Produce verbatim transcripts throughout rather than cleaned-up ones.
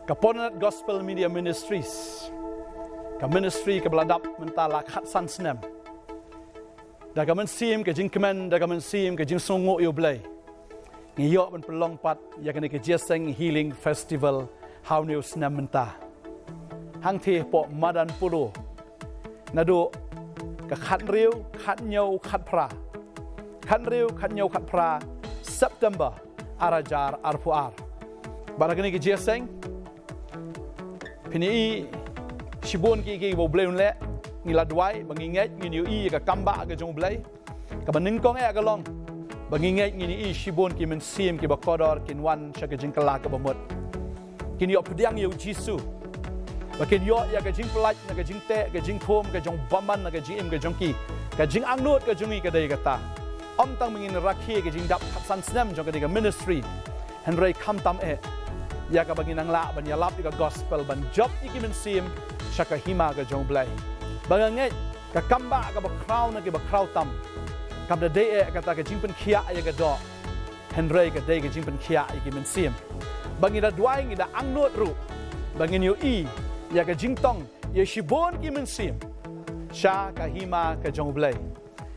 Ka Pornat Gospel Media Ministries, ka ministry kaba la dap mynta la khatsan snem. Da ka mynsiem ka jingkmen, da ka mynsiem ka jingsngewnguh ïa U Blei, ngi ïoh ban pynlong pat ïa kane ka Jingïaseng Healing Festival ha une u snem mynta. Hangtei hapoh madan Polo, naduh ka khathynriew, khathynñiew, khatphra, khathynriew, khathynñiew, khatphra September ar hajar arphew ar. Bad ha kane ka jingïaseng, phin ïohi shibun ki, ki ba U Blei un leh. Ngi la duwai ba ngi ngeit ngin ïohi ïa ka kambah ka jong U Blei. Kaba nyngkong eh ka long ba ngi ngeit ngin ïohi shibun ki mynsiem kiba kordor kin wan sha ka jingkylla kaba mut, kin ïoh pdiang ïa U Jisu, ba kin ïoh ïa ka jingpyllait na ka jingteh, ka jingkhum, ka jingbymman na ka jingim ka jong ki. Ka jingangnud ka jong ngi ka dei kata. Ym tang ba ngin rakhe ka jingdap khatsan snem jong kane ka ministry, hynrei khamtam eh ïa kaba ngin nang lah ban ïalap ïa ka gospel, ban jop ïa ki mynsiem sha ka hima ka jong U Blei. Ba nga ngeit ka kambah kaba khraw na kiba khraw tam kam da dei eh kata ka jingpynkhiah ïa ka doh, hynrei ka dei ka jingpynkhiah ïa ki mynsiem. Ba ngi da duwai, ngi da angnud ruh ba ngin ïohi ïa ka jingtong ïa shibun ki mynsiem sha ka hima ka jong U Blei.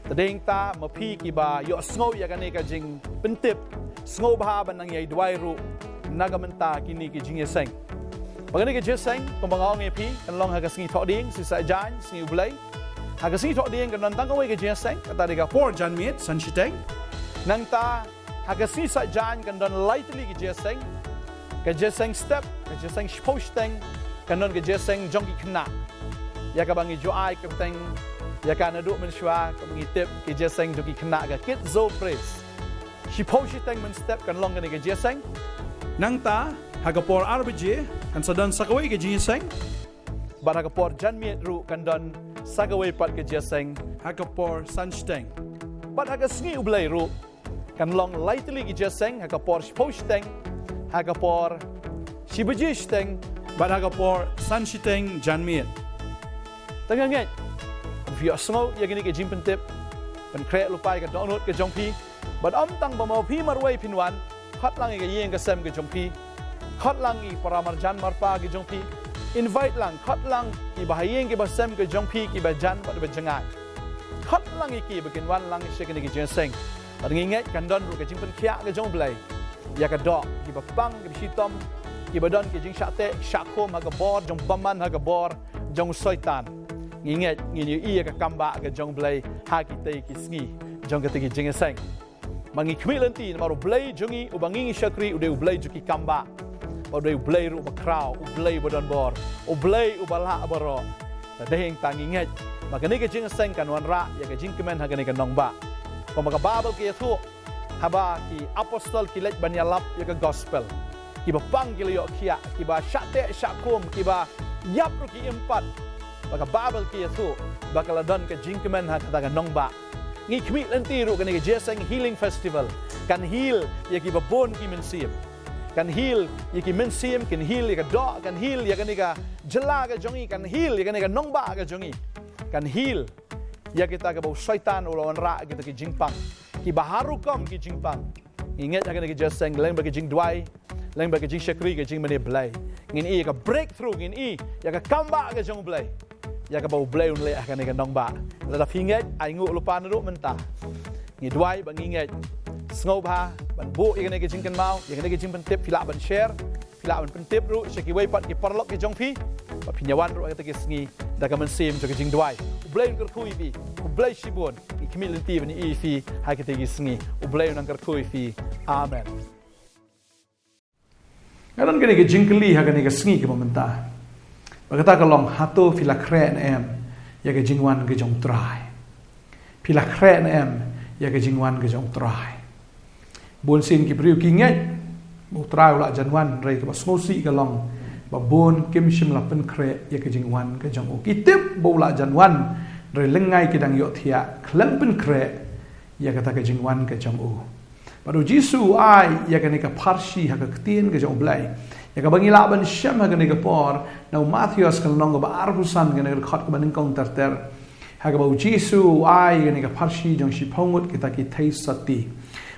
Te dei hangta ma phi kiba ïohsngew ïa kane ka jingpyntip, sngewbha ban nang ïai duwai ruh na ka bynta kine ki jingïaseng. Ba kane ka jingïaseng, kumba nga ong ïa phi, kan long ha ka sngi Thohdieng, Sngi Saitjaiñ, Sngi U Blei. Ha ka sngi Thohdieng kan don tang kawei ka jingïaseng, kata dei ka por janmiet, san shiteng. Nangta ha ka sngi Saitjaiñ kan don lai tylli ki jingïaseng. Ka jingïaseng step, ka jingïaseng shiphew shiteng, kan don ka jingïaseng jong ki khynnah, ïa kaba ngi ju ai kyrteng ïa ka naduh mynshuwa, kaba ngi tip, ka jingïaseng jong ki khynnah, ka Kids Zone Praise. Shiphew shiteng mynstep kan long kane ka jingïaseng. Nangta ha ka por ar baje kan sa don sa kawei ka jingïaseng. Bad ha ka por janmiet ruh kan don sa kawei pat ka jingïaseng ha ka por san shiteng. Bad ha ka sngi U Blei ruh kan long lai tylli ki jingïaseng, ha ka por shiphew shiteng, ha ka por shi baje shiteng, bad ha ka por san shiteng janmiet. Te nga ngeit ba phi ïohsngew ïa kine ki jingpyntip, pynkhreh lypa ïa ka dohnud ka jong phi. Bad ym tang ba ma phi marwei phin wan, khot lang ïa ka ïing ka sem ka jong phi, khot lang ïa ki para marjan marpa ka jong phi, invite lang, khot lang ïa ki bahaïing ki basem ka jong phi, ki bajan bad ba jngai. Khot lang ïa ki ba kin wan lang sha kine ki jingïaseng. Bad ngi ngeit kan don ruh ka jingpynkhiah ka jong U Blei ïa ka doh, kiba pang, kiba shitom, kiba don ki jingshah teh shah khum ha ka bor jong bymman, ha ka bor jong u Soitan. Ngi ngeit ngin ïohi ïa ka kambah ka jong U Blei ha kitei ki sngi jong kitei ki jingïaseng. Ma ngi khmih lynti namar U Blei jong ngi uba ngi ngi shakri u dei U Blei jong ki kambah. Ba u dei U Blei ruh uba khraw, U Blei uba don bor, U Blei uba lah baroh. Te dei hangta ngi ngeit ba kane ka jingïaseng kan wanrah ïa ka jingkmen ha kane ka nongbah. Kumba ka Baibl ka ïathuh, haba ki apostol ki leit ban ïalap ïa ka gospel, kiba pang ki la ïoh khiah, kiba shah teh shah khum, kiba ïap ruh ki im pat. Ba ka Baibl ka ïathuh ba ka la don ka jingkmen ha kata ka nongbah. Ngi khmih lynti ruh kane ka Jingïaseng Healing Festival kan heal ïa kiba bun ki mynsiem. Kan heal ïa ki mynsiem, kan heal ïa ka doh, kan heal ïa kane ka jylla ka jong ngi, kan heal ïa kane ka nongbah ka jong ngi. Kan heal ïa kita kiba u Soitan u la wanrah kita ki jingpang, kiba har rukom ki jingpang. Ngi ngeit ha kane ka jingïaseng, lem bad ka jingduwai, lem bad ka jingshakri, ka jingmane Blei, ngin ïohi ïa ka breakthrough, ngin ïohi ïa ka kambah ka jong U Blei, ïa kaba U Blei un leh ha kane ka nongbah. Lada phi ngeit, ai nguh lypa naduh mynta. Ngi duwai bad ngi ngeit. Sngewbha ban buh ïa kane ka jingkynmaw, ïa kane ka jingpyntip, phi lah ban share, phi lah ban pyntip ruh sha kiwei pat ki paralok ki jong phi ba phin ïa wan ruh ha kita ki sngi da ka mynsiem jong ka jingduwai. U Blei un kyrkhu ïa phi. Khublei shibun. Ngi khmih lynti ban ïohi ïa phi ha kita ki sngi. U Blei un nang kyrkhu ïa phi. Amen. Nga don kane ka jingkylli ha kane ka sngi kaba mynta. Ba kata ka long, hato phi la khreh ne em ïa ka jingwan ka jong U Trai? Phi la khreh ne em ïa ka jingwan ka jong U Trai? Bun sien ki briew ki ngeit ba U Trai u la jan wan, hynrei kaba sngewsih ka long ba bun kim shym la pynkhreh ïa ka jingwan ka jong u. Ki tip ba u la jan wan, hynrei lyngngai ki dang ïohthiah, khlem pynkhreh ïa kata ka jingwan ka jong u. Bad U Jisu u ai ïa kane ka pharshi ha ka ktien ka jong U Blei, ïa kaba ngi lah ban shem ha kane ka por, na u Mathaios ka lynnong kaba arphew san, kane ka dkhot kaba nyngkong ter ter. Ha kaba U Jisu u ai ïa kane ka pharshi jong shiphew ngut kita ki theisotti.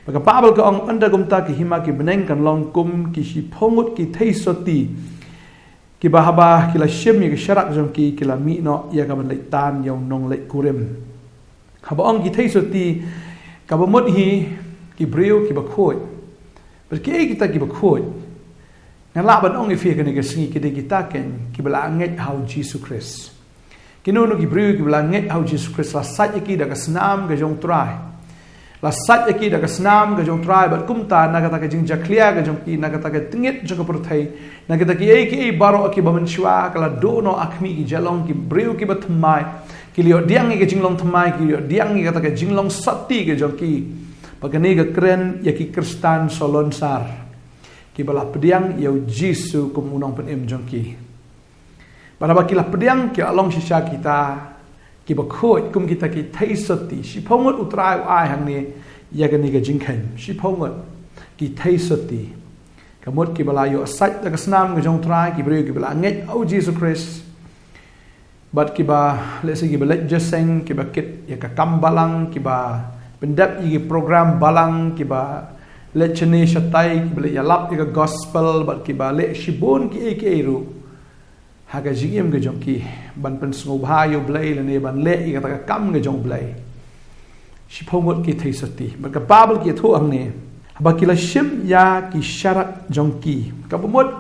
Bad ka Baibl ka ong, ynda kumta ki hima ki bneng kan long kum ki shiphew ngut ki theisotti, Kiba haba ki la shim ïa ka sharak jong ki, ki la mih noh ïa ka ban leit tan ïa u nongleit kurim. Haba ong ki theisotti, kaba mut hi ki briew kiba khuid. Bad kiei kita kiba khuid? Nga lah ban ong ïa phi ha kane ka sngi ki dei kita kein kiba la ngeit ha u Jisu Khrist. Kino kino ki briew kiba la ngeit ha u Jisu Khrist, la sait ïa ki da ka snam ka jong u Trai. La sait ïa ki da ka snam ka jong u Trai, bad kumta na kata ka jingjakhlia ka jong ki, na kata ka tngit jong ka pyrthei, na kita kiei kiei baroh kiba mynshuwa, ka la duh noh ha khmih ki, ki la long ki briew kiba thymmai. Ki la ïoh pdiang ïa ka jinglong thymmai, ki la ïoh pdiang ïa kata ka jinglong sotti ka jong ki. Bad kane ka kren ïa ki Khristan salonsar kiba la pdiang ïa u Jisu kum u nongpynim jong ki. Bad haba ki la pdiang, ki la long shisha kita kiba khuid, kum kita ki theisotti. Shiphew ngut u Trai u ai hangne ïa kane ka jingkheiñ. Shiphew ngut ki theisotti. Ka mut kiba la ïoh sait da ka snam ka jong u Trai, ki briew kiba la ngeit ha u Jisu Khrist. Bad kiba, lehse kiba leit jingïaseng, kiba kit ïa ka kam balang, kiba pyndep ïa ki program balang, kiba leit shane shatai, kiba leit ïalap ïa ka gospel, bad kiba leh shibun kiei kiei ruh ha ka jingim ka jong ki ban pynsngewbha ïa u Blei lane ban leh ïa kata ka kam ka jong u Blei. Shiphew ngut ki theisotti. Bad ka Baibl ka ïathuh hangne, haba ki la shim ïa ki sharak jong ki. Kaba mut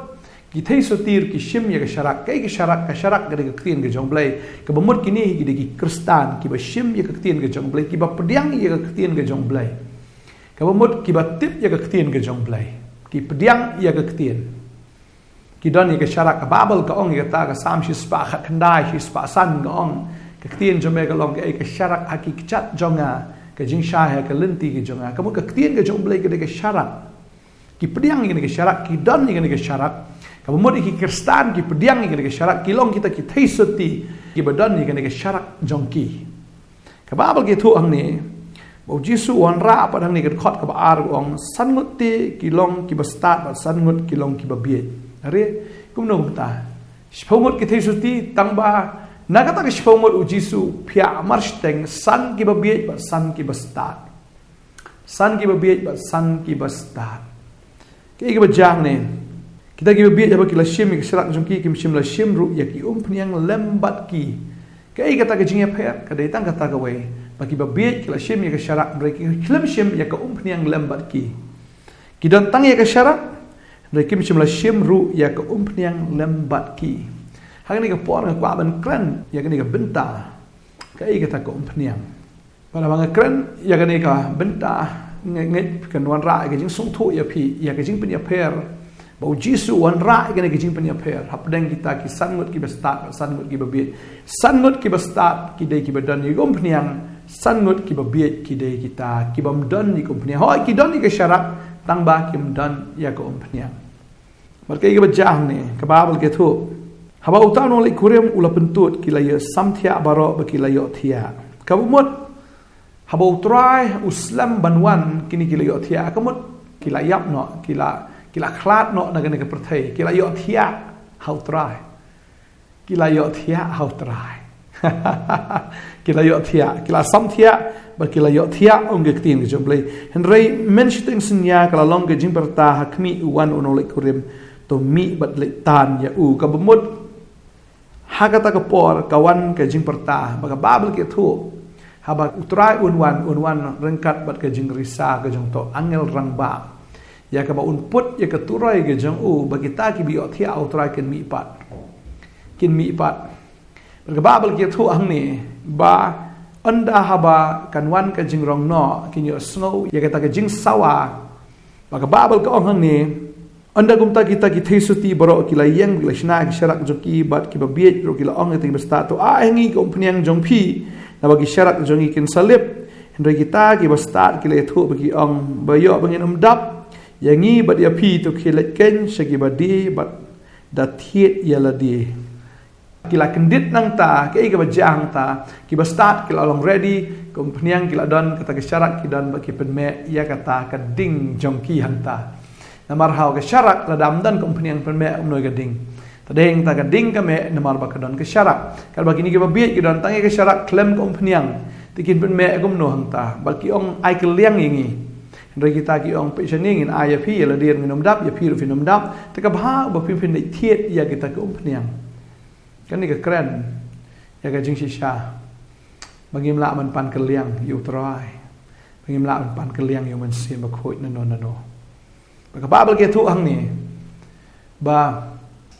ki theisotti ruh ki shim ïa ka sharak. Kaei ka sharak? Ka sharak ka dei ka ktien ka jong u Blei. Kaba mut kine ki dei ki Khristan kiba shim ïa ka ktien ka jong u Blei, kiba pdiang ïa ka ktien ka jong u Blei. Kaba mut kiba tip ïa ka ktien ka jong u Blei, ki pdiang ïa ka ktien. Ki don ïa ka sharak. Ka Baibl ka ong ïa kata, ka Salm shispah khatkhyndai, shispah san, ka ong, ka ktien jong me ka long kaei ka sharak ha ki kjat jong nga, ka jingshai ha ka lynti ka jong nga. Ka mut ka ktien ka jong u Blei ka dei ka sharak. Ki pdiang ïa kane ka sharak, ki don ïa kane ka sharak. Kaba mut ïa ki Khristan ki pdiang ïa kane ka sharak, ki long kita ki theisotti kiba don ïa kane ka sharak jong ki. Ka Baibl ka ïathuh hangne ba u Jisu u wanrah pat hangne, ka dkhot kaba ar, ka ong, san ngut te ki long kiba stad bad san ngut ki long kiba bieit. Are, kumno kumta? Shiphew ngut ki theisotti, tang ba na kata ka shiphew ngut u Jisu u phiah marshiteng, san kiba bieit bad san kiba stad. San kiba bieit bad san kiba stad. Kaei kaba jia hangne? Kita kiba bieit, haba ki la shim ïa ka sharak jong ki, kim shym la shim ruh ïa ki umphniang lem bad ki. Kaei kata ka jingïapher? Ka dei tang kata kawei, ba kiba bieit ki la shim ïa ka sharak, hynrei kim shym shim ïa ka umphniang lem bad ki. Ki don tang ïa ka sharak, hynrei kim shym la shim ruh ïa ka umphniang lem bad ki. Ha kane ka por nga kwah ban kren ïa kane ka bynta. Kaei kata ka umphniang? Bad haba nga kren ïa kane ka bynta, nga ngeit kan wanrah ïa ka jingsngewthuh ïa phi ïa ka jingpynïapher, ba u Jisu u wanrah ïa kane ka jingpynïapher hapdeng kita ki san ngut kiba stad, san ngut kiba bieit. San ngut kiba stad ki dei kiba don ïa ka umphniang, san ngut kiba bieit ki dei kita kibym don ïa ka umphniang. Hooid, ki don ïa ka sharak, tang ba kim don ïa ka umphniang. Bad kaei kaba jia hangne? Ka Baibl ka ïathuh, haba uta u nongleit kurim u la pyntud, ki la ïasamthiah baroh bad ki la ïohthiah. Kaba mut, haba u Trai u slem ban wan, kine ki la ïohthiah. Ka mut ki la ïap noh, ki la, ki la khlad noh na kane ka pyrthei, ki la ïohthiah ha u Trai. Ki la ïohthiah ha u Trai. Ki la ïohthiah, ki la samthiah bad ki la ïohthiah, ong ka ktien ka jong u Blei. Hynrei mynshiteng synñia ka la long ka jingpyrta ha khmih, u wan u nongleit kurim, to mih bad leit tan ïa u. Kaba mut, ha kata ka por ka wan ka jingpyrta, ba ka Baibl ka ïathuh, haba u Trai un wan, un wan ryngkat bad ka jingrisa ka jong uto u angel rangbah, ïa kaba un put ïa ka turoi ka jong u, ba kita kiba ïohthiah ha u Trai kin mih pat. Kin mih pat. Bad ka Baibl ka ïathuh hangne ba ynda haba kan wan ka jingrong noh, kin ïohsngew ïa kata ka jingsawa. Ba ka Baibl ka ong hangne, ynda kumta kita ki theisotti baroh ki la ïeng, ki la shna ki sharak jong ki, bad kiba bieit ruh ki la ong ïa kita kiba stad, to ai ha ngi ka umphniang jong phi naba ki sharak jong ngi kin sa lip. Hynrei kita kiba stad ki la ïathuh bad ki ong, ba ïoh ba ngin ym dap ïa ngi bad ïa phi, to khie leit keiñ sha kiba die bad da thied ïa lade. Ki la kyndit nangta. Kaei kaba jia hangta? Kiba stad ki la long ready, ka umphniang ki la don, kata ka sharak ki don, bad ki pynmeh ïa kata ka ding jong ki hangta. Namar ha ka sharak lada ym don ka umphniang, pynmeh kumno ïa ka ding? Te dei hangta ka ding ka meh namar ba ka don ka sharak. Katba kine kiba bieit ki don tang ïa ka sharak khlem ka umphniang, te kin pynmeh kumno hangta? Bad ki ong, ai kylliang ïa ngi. Hynrei kita ki ong, peit shane, ngin ai ïa phi, ïa lade ruh ngin ym dap, ïa phi ruh phin ym dap. Te ka bha ba phi phin leit thied ïa kita ki umphniang. Kane ka kren ïa ka jingshisha ba ngim lah ban pan kylliang ïa U Trai, ba ngim lah ban pan kylliang ïa U Mynsiem Bakhuid nano nano. Ba ka Baibl ka ïathuh hangne ba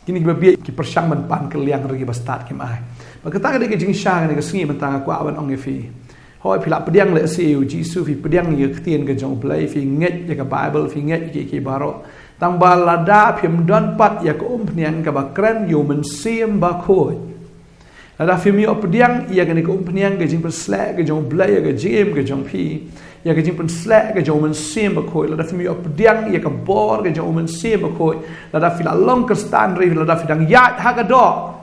kine kiba bieit ki pyrshang ban pan kylliang, hynrei kiba stad kim ai. Ba kata ka dei ka jingshisha kane ka sngi, mynta nga kwah ban ong ïa phi. Hooid, phi la pdiang lehse ïa U Jisu, phi pdiang ïa ka ktien ka jong U Blei, phi ngeit ïa ka Baibl, phi ngeit ïa ki, ki baroh. Tang ba lada phim don pat ïa ka umphniang kaba kren ïa U Mynsiem Bakhuid, lada phim ïoh pdiang ïa kane ka umphniang ka jingpynsleh ka jong U Blei ïa ka jingim ka jong phi, ïa ka jingpynsleh ka jong U Mynsiem Bakhuid, lada phim ïoh pdiang ïa ka bor ka jong U Mynsiem Bakhuid, lada phi la long Khristan hynrei lada phi dang ïaid ha ka doh,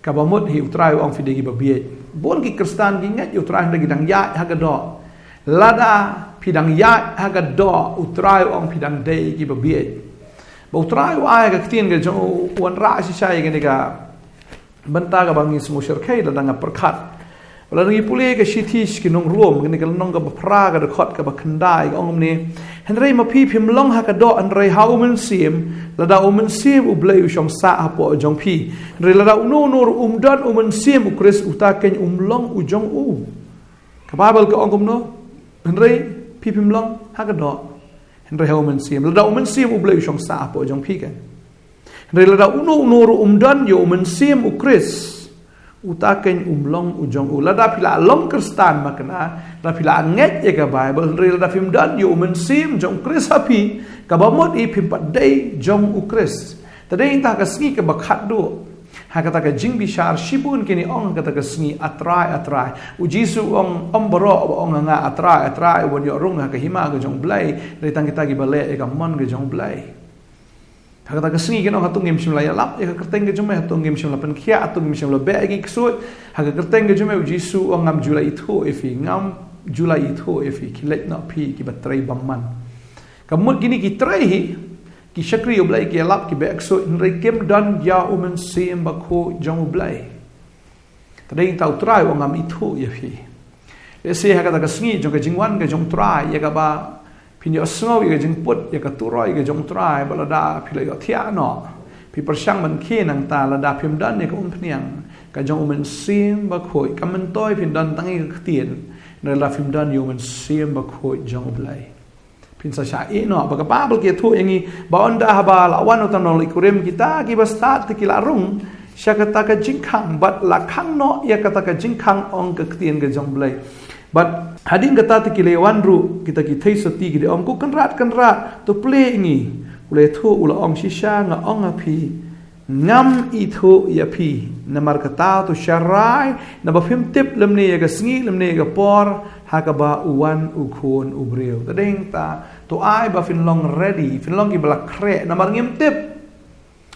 kaba mut hi U Trai u ong phi dei kiba bieit. Bun ki Khristan ki ngeit ïa U Trai hynrei ki dang ïaid ha ka doh. Lada phi dang ïaid ha ka doh, U Trai u ong phi dang dei kiba bieit. Ba U Trai u ai ka ktien ka jong u, u wanrah shisha ïa kane ka bynta kaba ngi sngewsyrkhei lada nga pyrkhat. Lada ngi pule ka shithi sha ki nong Rom, kane ka lynnong kaba phra, ka dkhot kaba khyndai, ka ong kumne: Hynrei ma phi phim long ha ka doh hynrei ha U Mynsiem, lada U Mynsiem U Blei u shong sah hapoh jong phi. Hynrei lada uno uno ruh um don U Mynsiem U Khrist, uta keiñ um long u jong u. Ka Baibl ka ong kumno? Hynrei phi phim long ha ka doh hynrei ha U Mynsiem, lada U Mynsiem U Blei u shong sah hapoh jong phi keiñ. Hynrei lada uno uno ruh um don ïa U Mynsiem U Khrist, uta keiñ um long u jong u. Lada phi la long Khristan, ma kane, lada phi la ngeit ïa ka Baibl, hynrei lada phim don ïa U Mynsiem jong U Khrist ha phi, kaba mut hi phim pat dei jong U Khrist. Te dei nangta ka sngi kaba khatduh, ha kata ka jingbishar, shibun kine ong ha kata ka sngi: A Trai, A Trai. U Jisu u ong, ym baroh ba ong ha nga A Trai, A Trai, u ban ïoh rung ha ka hima ka jong U Blei, hynrei tang kita kiba leh ïa ka mon ka jong U Blei. Ha kata ka sngi kin ong: Hato ngim shym la ïalap ïa ka kyrteng ka jong me? Hato ngim shym la pynkhiah? Hato ngim shym la beh ïa ki ksuid ha ka kyrteng ka jong me? U Jisu u ong: Ngam ju la ithuh ïa phi, ngam ju la ithuh ïa phi, khie leit noh phi kiba trei bymman. Ka mut kine ki trei hi, ki shakri U Blei, ki ïalap, ki beh ksuid, hynrei kim don ïa U Mynsiem Bakhuid jong U Blei. Te dei nangta U Trai u ong: Ngam ithuh ïa phi. Lehse ha kata ka sngi jong ka jingwan ka jong U Trai, ïa kaba phin ïohsngew ïa ka jingput, ïa ka turoi ka jong U Trai, ba lada phi la ïohthiah noh, phi pyrshang ban khie nangta, lada phim don ïa ka umphniang ka jong U Mynsiem Bakhuid, kam myntoi phin don tang ïa ka ktien, hynrei lada phim don ïa U Mynsiem Bakhuid jong U Blei, phin sa shah ïeh noh. Ba ka Baibl ka ïathuh ïa ngi ba ynda haba la wan uta u nongleit kurim, kita kiba stad te ki la rung sha kata ka jingkhang, bad la khang noh ïa kata ka jingkhang, ong ka ktien ka jong U Blei. Bad hadien kata te ki la wan ruh kita ki theisotti, ki da ong: Ko Kynrad, Kynrad, to plie ïa ngi. U la ïathuh, u la ong: Shisha nga ong ha phi, ngam ithuh ïa phi. Namar kata to sharai, naba phim tip lymne ïa ka sngi lymne ïa ka por ha kaba u wan U Khun U Briew. Te dei nangta, to ai ba phin long ready, phin long kiba la khreh, namar ngim tip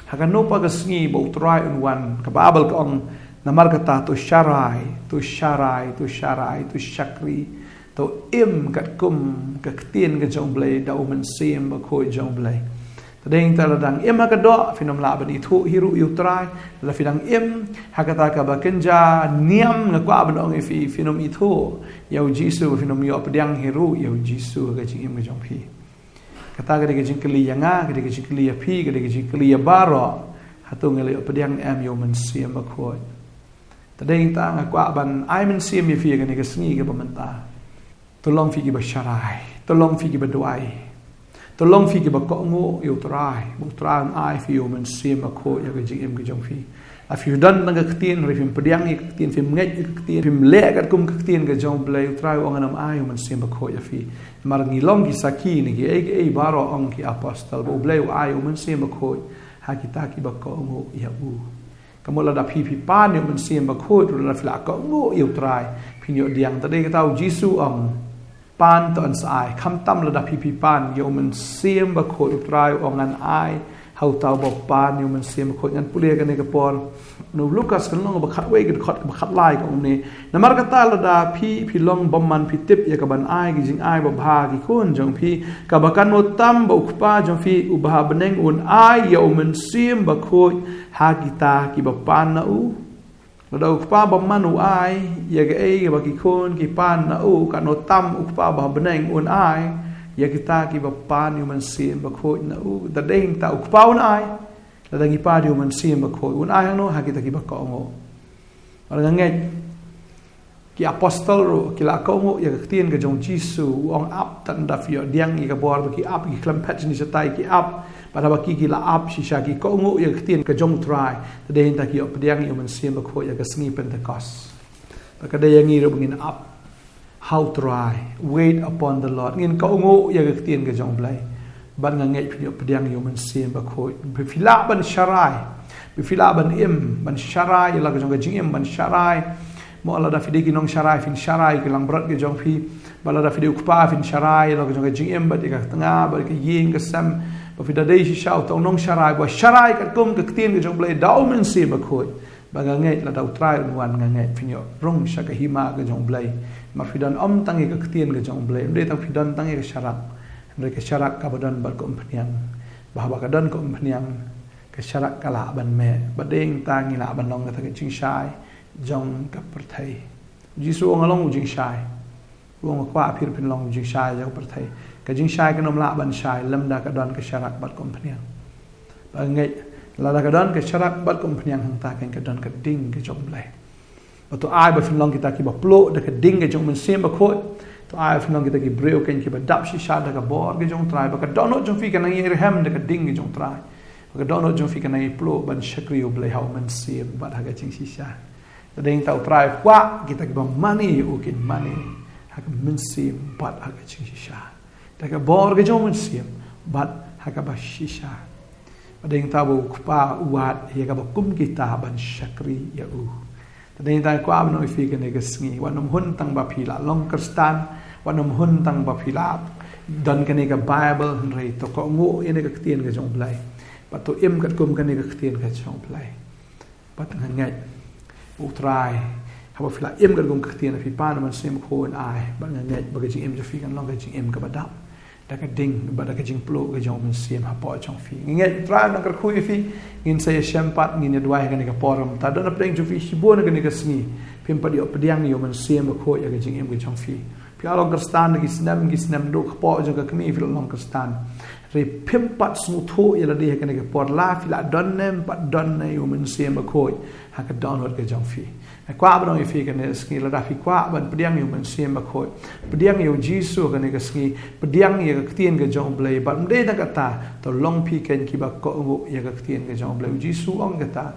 ha kano pat ka sngi ba U Trai un wan. Ka Baibl ka ong: Namar kata to sharai, to sharai, to sharai, to shakri, to im katkum ka ktien ka jong U Blei da U Mynsiem Bakhuid jong U Blei. Te dei nangta, lada dang im ha ka doh, phin ym lah ban ithuh hi ruh ïa U Trai. Lada phi dang im ha kata kaba kynja niam, nga kwah ban ong ïa phi, phin ym ithuh ïa U Jisu, phin ym ïoh pdiang hi ruh ïa U Jisu ha ka jingim ka jong phi. Kata ka dei ka jingkylli ïa nga, ka dei ka jingkylli ïa phi, ka dei ka jingkylli ïa baroh. Hato ngi la ïoh pdiang em ïa U Mynsiem Bakhuid? Te dei nangta, nga kwah ban ai mynsiem ïa phi ha kane ka sngi kaba mynta. To long phi kiba sharai, to long phi kiba duwai, to long phi kiba kohnguh ïa U Trai, ba U Trai un ai phi ïa U Mynsiem Bakhuid ïa ka jingim ka jong phi. Lada phi don tang ka ktien, hynrei phim pdiang ïa ka ktien, phim ngeit ïa ka ktien, phim leh katkum ka ktien ka jong U Blei, U Trai u ong: Ngan ym ai U Mynsiem Bakhuid ïa phi. Namar ngi long ki sakhi ne kiei kiei baroh, ong ki apostol, ba U Blei u ai U Mynsiem Bakhuid ha kita kiba kohnguh ïa u. Ka mut lada phi, phi pan ïa U Mynsiem Bakhuid ruh, lada phi la kohnguh ïa U Trai, phin ïoh pdiang. Te dei kata U Jisu u ong: Pan to yn sa ai. Khamtam lada phi, phi pan ïa U Mynsiem Bakhuid, U Trai u ong: Ngan ai ha uta uba pan ïa U Mynsiem Bakhuid. Ngan pule kane ka por na u Lukas ka lynnong ba khatwei, ka dkhot ba khatlai, ka ong kumne: Namar kata lada phi, phi long bymman, phi tip ïa kaban ai ka jingai babha ha ki khun jong phi, kaba katno tam ba U Kpa jong phi uba ha bneng un ai ïa U Mynsiem Bakhuid ha kita kiba pan na u. Lada U Kpa bymman u ai ïa kaei kaba ki khun ki pan na u, katno tam U Kpa ba ha bneng un ai Ïa kita kiba pan ïa u Mynsiem Bakhuid na u, da dei hangta u Kpa un ai. Lada ngi pan ïa u Mynsiem Bakhuid, un ai hangno? Ha kita kiba kohnguh. Bad nga ngeit, ki apostol ruh ki la kohnguh ïa ka ktien ka jong u Jisu, u ong ap, tang da phi ïoh pdiang ïa ka bor ba ki ap, ki khlem phet shane shatai ki ap. Bad haba ki, ki la ap shisha, ki kohnguh ïa ka ktien ka jong u Trai. Da dei hangta ki ïoh pdiang ïa u Mynsiem Bakhuid ïa ka sngi Pentekost. Bad ka dei ïa ngi ruh ba ngin ap ha u Trai. Wait upon the Lord. Ngin kohnguh ïa ka ktien ka jong u Blei. Bad nga ngeit phin ïoh pdiang ïa u Mynsiem Bakhuid. Ba phi lah ban sharai, ba phi lah ban im, ban sharai ïa la ka jong ka jingim, ban sharai. Mo, lada phi dei ki nongsharai, phin sharai ïa ki langbrot ka jong phi. Bad lada phi dei u kpa, phin sharai ïa la ka jong ka jingim, bad ïa ka tnga, bad ïa ka ïing ka sem. Ba phi da dei shisha uta u nongsharai, ba sharai katkum ka ktien ka jong u Blei da u Mynsiem Bakhuid. Ba nga ngeit lada u Trai un wan, nga ngeit phin ïoh rung sha ka hima ka jong u Blei. Namar phi don ym tang ïa ka ktien ka jong u Blei, ym dei tang phi don tang ïa ka sharak. Hynrei ka sharak kaba don bad ka umphniang. Ba haba ka don ka umphniang, ka sharak ka lah ban meh. Bad dei hangta ngi lah ban long kata ka jingshai jong ka pyrthei. U Jisu u ong nga long u jingshai. U ong nga kwah phi ruh phin long u jingshai jong ka pyrthei. Ka jingshai kan ym lah ban shai lymda ka don ka sharak bad ka umphniang. Ba nga ngeit lada ka don ka sharak bad ka umphniang, hangta kan ka don ka ding ka jong u Blei. Bad to ai ba phin long kita kiba pluh da ka ding ka jong u Mynsiem Bakhuid. To ai ba phin long kita ki briew kan kiba dap shisha da ka bor ka jong u Trai. Ba ka dohnud jong phi kan nang ïai rhem da ka ding ka jong u Trai. Ba ka dohnud jong phi kan nang ïai pluh ban shakri ïa u Blei ha u Mynsiem bad ha ka jingshisha. Da dei hangta u Trai u kwah kita kiba mane ïa u kin mane ha ka mynsiem bad ha ka jingshisha. Da ka bor ka jong u Mynsiem bad ha kaba shisha. Ba dei hangta ba u Kpa u wad ïa kaba kum kita ban shakri ïa u. Da dei hangta nga kwah ban ong ïa phi kane ka sngi, wat nym hun tang ba phi la long Khristan, wat nym hun tang ba phi la don kane ka Baibl, hynrei to kohnguh ïa kane ka ktien ka jong u Blei. Bad to im katkum kane ka ktien ka jong u Blei. Bad nga ngeit u Trai, haba phi la im katkum ka ktien, phi pan ïa u Mynsiem Bakhuid un ai, bad nga ngeit ba ka jingim jong phi kan long ka jingim kaba dap da ka ding bad da ka jingpluh ka jong u Mynsiem hapoh jong phi. Nga ngeit u Trai un nang kyrkhu ïa phi. Ngin sa ïashem pat, ngin ïaduwai ha kane ka por. Mynta don napdeng jong phi shibun ha kane ka sngi phim pat ïoh pdiang ïa u Mynsiem Bakhuid ïa ka jingim ka jong phi. Phi la long Khristan da ki snem ki snem, duh kpoh jong ka kmie phi la long Khristan. Hynrei phim pat sngewthuh ïa lade ha kane ka por, la phi la don ne ym pat don ïa u Mynsiem Bakhuid ha ka dohnud ka jong phi. Nga kwah ban ong ïa phi kane ka sngi, lada phi kwah ban pdiang ïa u Mynsiem Bakhuid, pdiang ïa u Jisu ha kane ka sngi, pdiang ïa ka ktien ka jong u Blei, bad ym dei tang kata, to long phi kein kiba kohnguh ïa ka ktien ka jong u Blei. U Jisu u ong kata,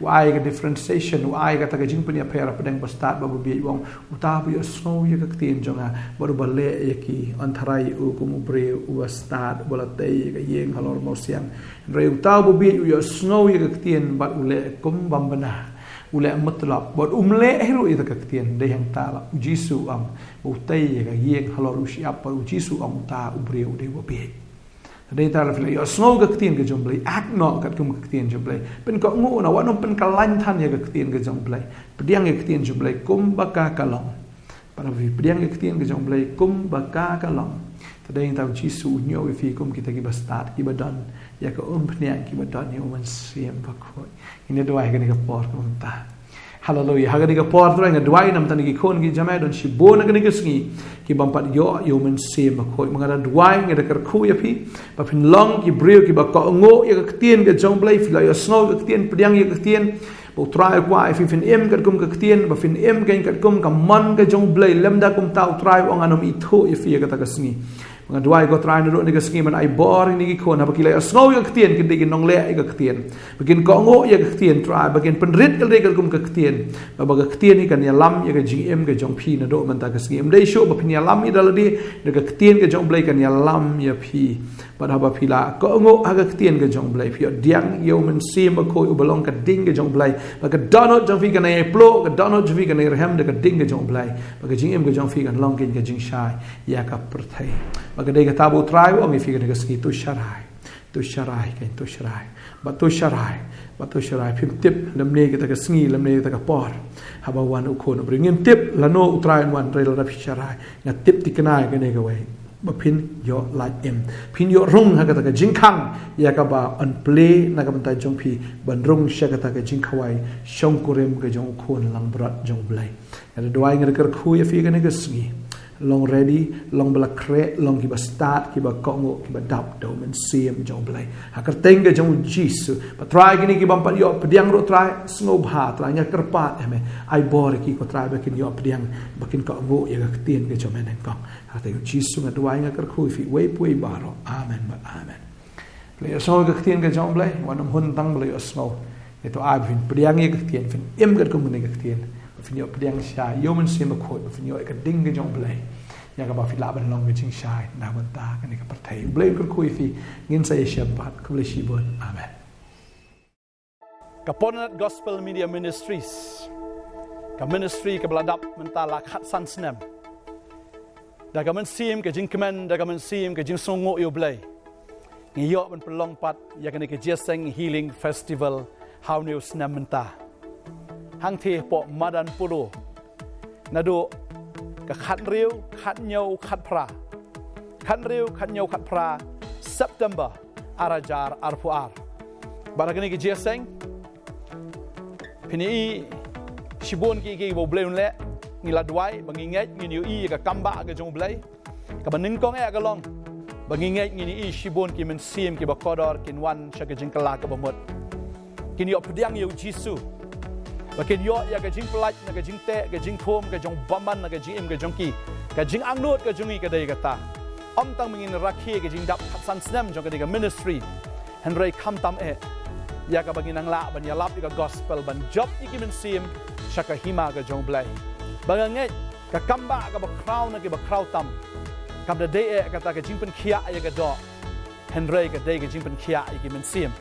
u ai ka differentiation, u ai kata ka jingpynïapher hapdeng bastad bad babieit, u ong, uta uba ïohsngew ïa ka ktien jong nga bad uba leh ïa ki, yn tharai ïa u kum u briew uba stad, uba la tei ïa ka ïing halor mawsiang. Hynrei uta uba bieit u ïohsngew ïa ka ktien bad u leh kum bym bna, u leh matlab, bad um leh hi ruh ïa kata ka ktien. Dei hangta la u Jisu u ong ba u tei ïa ka ïing halor u shyiap, bad u Jisu u ong uta u briew u dei uba bieit. Dei hangta la phi la ïohsngew ka ktien ka jong u Blei, act noh katkum ka ktien jong u Blei. Pynkohnguh noh, wat nym pynkylla than ïa ka ktien ka jong u Blei. Pdiang ïa ka ktien jong u Blei kumba ka ka long. Bad haba phi pdiang ïa ka ktien ka jong u Blei kumba ka ka long, te dei hangta u Jisu un ñiew ïa phi kum kita kiba stad, kiba don ïa ka umphniang, kiba don ïa u Mynsiem Bakhuid. Ngin ïaduwai ha kane ka por kumta. Haleluia. Ha kane ka por, Trai, nga duwai namar kine ki khun ki jamaï don shibun ha kane ka sngi ki bym pat ïoh ïa u Mynsiem Bakhuid. Ma nga da duwai, nga da kyrkhu ïa phi ba phin long ki briew kiba kohnguh ïa ka ktien ka jong u Blei. Phi la ïohsngew ka ktien, pdiang ïa ka ktien. Ba u Trai u kwah ïa phi phin im katkum ka ktien, ba phin im kein katkum ka mon ka jong u Blei. Lymda kumta u Trai u ong ngan ym ithuh ïa phi ïa kata ka sngi. Nga duwai ko Trai naduh kane ka sngi ban ai bor ïa kine ki khun, haba ki la ïohsngew ïa ka ktien, kin dei ki nongleh ïa ka ktien. Ba kin kohnguh ïa ka ktien, Trai, ba kin pynrit ïalade katkum ka ktien. Ba, ba ka ktien hi kan ïalam ïa ka jingim ka jong phi naduh mynta ka sngi. Ym dei shuh ba phin ïalam ïa da lade, da ka ktien ka jong u Blei kan ïalam ïa phi. Bad haba phi la kohnguh ha ka ktien ka jong u Blei, phi ïoh pdiang ïa u Mynsiem Bakhuid uba long ka ding ka jong u Blei. Ba ka dohnud jong phi kan ïai pluh, ka dohnud jong phi kan ïai rhem da ka ding ka jong u Blei. Ba ka jingim ka jong phi kan long kein ka jingshai ïa ka pyrthei. Bad ka dei kata ba u Trai u ong ïa phi kane ka sngi, to sharai. To sharai kein, to sharai. Bad to sharai. Bad to sharai. Phim tip lymne kata ka sngi, lymne kata ka por, haba wan u Khun u Briew. Ngim tip lano u Trai un wan, hynrei lada phi sharai, nga tip thikna ïa kane kawei, ba phin ïoh lait im, phin ïoh rung ha kata ka jingkhang ïa kaba yn plie na ka bynta jong phi, ban rung sha kata ka jingkhawai shongkurim ka jong u Khun langbrot jong u Blei. Nga da duwai, nga da kyrkhu ïa phi kane ka sngi. Long ready, long ba la khreh, long kiba stad, kiba kohnguh, kiba dap da u Mynsiem jong u Blei. Ha ka kyrteng ka jong u Jisu. Bad Trai, kine ki bym pat ïoh pdiang ruh, Trai, sngewbha, Trai, nga kyrpad ïa me. Ai bor ïa ki, ko Trai, ba kin ïoh pdiang, ba kin kohnguh ïa ka ktien ka jong me nyngkong. Ha ka kyrteng u Jisu nga duwai, nga kyrkhu ïa phi, uwei pa uwei baroh. Amen bad amen. Ba la ïohsngew ïa ka ktien ka jong u Blei, wat nym hun tang ba la ïohsngew. Ngi to ai ba phin pdiang ïa ka ktien, phin im katkum kane ka ktien. Ba phin ïoh pdiang shai ïa u Mynsiem Bakhuid, ba phin ïoh ïa ka ding ka jong u Blei. Ïa kaba phi lah ban long ka jingshai na ka bynta kane ka pyrthei. U Blei un kyrkhu ïa phi, ngin sa ïashem pat. Khublei shibun. Amen. Ka Pornat Gospel Media Ministries, ka ministry kaba la dap mynta la khatsan snem. Da ka mynsiem ka jingkmen, da ka mynsiem ka jingsngewnguh ïa u Blei, ngi ïoh ban pynlong pat ïa kane ka Jingïaseng Healing Festival ha une u snem mynta. Hangtei hapoh madan Polo, naduh ka khathynriew, khathynñiew, khatphra, khathynriew, khathynñiew, khatphra September ar hajar arphew ar. Bad ha kane ka jingïaseng, phin ïohi shibun ki, kiba u Blei un leh. Ngi la duwai ba ngi ngeit ngin ïohi ïa ka kambah ka jong u Blei. Kaba nyngkong eh ka long ba ngi ngeit ngin ïohi shibun ki mynsiem kiba kordor kin wan sha ka jingkylla kaba mut. Kin ïoh pdiang ïa u Jisu. Ba kin ïoh ïa ka jingpyllait na ka jingteh, ka jingkhum, ka jingbymman na ka jingim ka jong ki. Ka jingangnud ka jong ngi ka dei kata. Ym tang ba ngin rakhe ka jingdap khatsan snem jong kane ka ministry, hynrei khamtam eh ïa kaba ngin nang lah ban ïalap ïa ka gospel, ban jop ïa ki mynsiem sha ka hima ka jong u Blei. Ba nga ngeit ka kambah kaba khraw na kiba khraw tam kam da dei eh kata ka jingpynkhiah ïa ka doh, hynrei ka dei ka jingpynkhiah ïa ki mynsiem.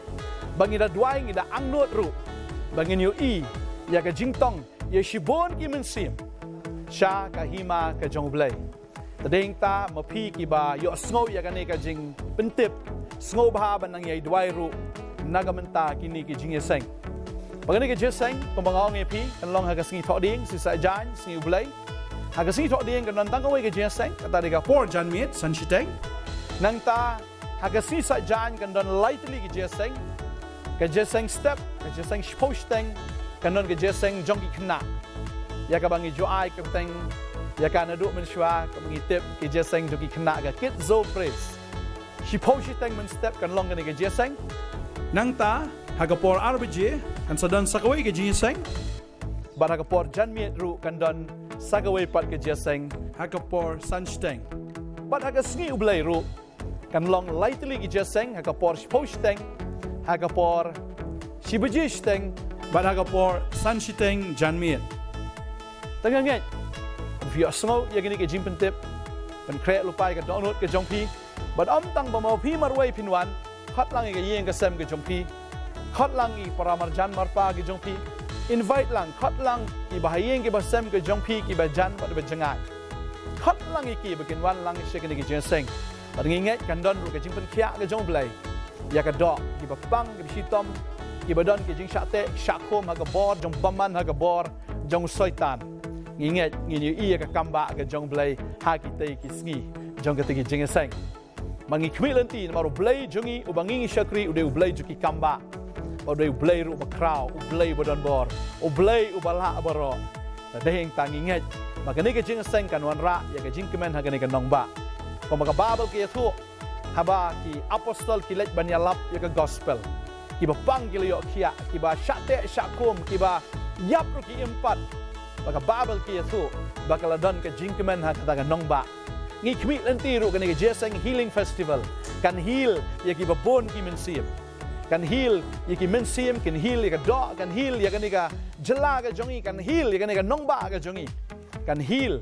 Ba ngi da duwai, ngi da angnud ruh ba ngin ïohi ïa ka jingtong ïa shibun ki mynsiem sha ka hima ka jong u Blei. Te dei hangta ma phi kiba ïohsngew ïa kane ka jingpyntip, sngewbha ban nang ïai duwai ruh na ka bynta kine ki jingïaseng. Ba kane ka jingïaseng, kumba nga ong ïa phi, kan long ha ka sngi Thohdieng, Sngi Saitjaiñ, Sngi U Blei. Ha ka sngi Thohdieng kan don tang kawei ka jingïaseng, kata dei ka por janmiet, san shiteng. Nangta ha ka sngi Saitjaiñ kan don lai tylli ki jingïaseng. Ka jingïaseng step, ka jingïaseng shiphew shiteng, kan don ka jingïaseng jong ki khynnah, ïa kaba ngi ju ai kyrteng ïa ka naduh mynshuwa, kaba ngi tip ka jingïaseng jong ki khynnah, ka Kids Zone Praise. Shiphew shiteng mynstep kan long kane ka jingïaseng. Nangta ha ka por ar baje kan sa don sa kawei ka jingïaseng. Bad ha ka por janmiet ruh kan don sa kawei pat ka jingïaseng ha ka por san shiteng. Bad ha ka Sngi U Blei ruh kan long lai tylli ki jingïaseng, ha ka por shiphew shiteng, ha ka por shi baje shiteng, bad ha ka por san shiteng janmiet. Te nga ngeit ba phi ïohsngew ïa kine ki jingpyntip, pynkhreh lypa ïa ka dohnud ka jong phi. Bad ym tang ba ma phi marwei phin wan, khot lang ïa ka ïing ka sem ka jong phi, khot lang ïa ki para marjan marpa ki jong phi, invite lang, khot lang ïa ki bahaïing ki bahasem ki jong phi, ki bajan bad ki bajngai. Khot lang ïa ki ba kin wan lang sha kane ka jingïaseng. Bad ngi ngeit kan don ruh ka jingpynkhiah ka jong U Blei ïa ka doh, ki bapang, ki bashitom, ki badon ki jingshah teh shah khum ha ka bor jong bymman, ha ka bor jong u Soitan. Ngi ngeit ngin ïohi ïa ka kambah ka jong U Blei ha kitei ki sngi jong kitei ki jingïaseng. Ma ngi khmih lynti namar U Blei jong ngi uba ngi ngi shakri u dei U Blei jong ki kambah. U dei U Blei ruh ba khraw, U Blei ba don bor, U Blei uba lah baroh. Te dei hangta ngi ngeit ba kane ka jingïaseng kan wanrah ïa ka jingkmen ha kane ka nongbah. Kumba ka Baibl ka ïathuh, haba ki apostol ki leit ban ïalap ïa ka gospel, ki bapang ki la ïoh khiah, ki bashah teh shah khum, ki baïap ruh ki im pat. Ba ka Baibl ka ïathuh ba ka la don ka jingkmen ha kata ka nongbah. Ngi khmih lynti ruh kane ka Jingïaseng Healing Festival kan heal ïa ki babun ki mynsiem. Kan heal ïa ki mynsiem, kan heal ïa ka doh, kan heal ïa kane ka jylla ka jong ngi, kan heal ïa kane ka nongbah ka jong ngi. Kan heal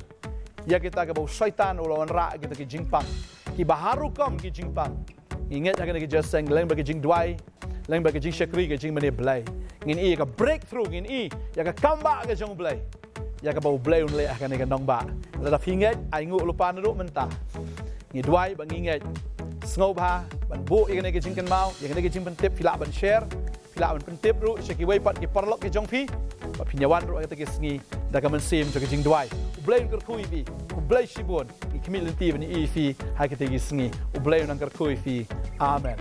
ïa kita kiba u Soitan u la wanrah kita ki jingpang, kiba har rukom ki jingpang. Ngi ngeit ha kane ka jingïaseng, lem bad ka jingduwai, lem bad ka jingshakri, ka jingmane Blei, ngin ïohi ïa ka breakthrough, ngin ïohi ïa ka kambah ka jong U Blei, ïa kaba U Blei un leh ha kane ka nongbah. Lada phi ngeit, ai nguh lypa naduh mynta. Ngi duwai ba ngi ngeit. Sngewbha ban buh ïa kane ka jingkynmaw, ïa kane ka jingpyntip, phi lah ban share, phi lah ban pyntip ruh sha kiwei pat ki paralok ki jong phi ba phin ïawan ruh ha kata ki sngi da ka mynsiem jong ka jingduwai. U Blei un kyrkhu ïa phi. Khublei shibun. Ngi khmih lynti ban ïohi ïa phi ha kata ki sngi. U Blei un nang kyrkhu ïa phi. Amen.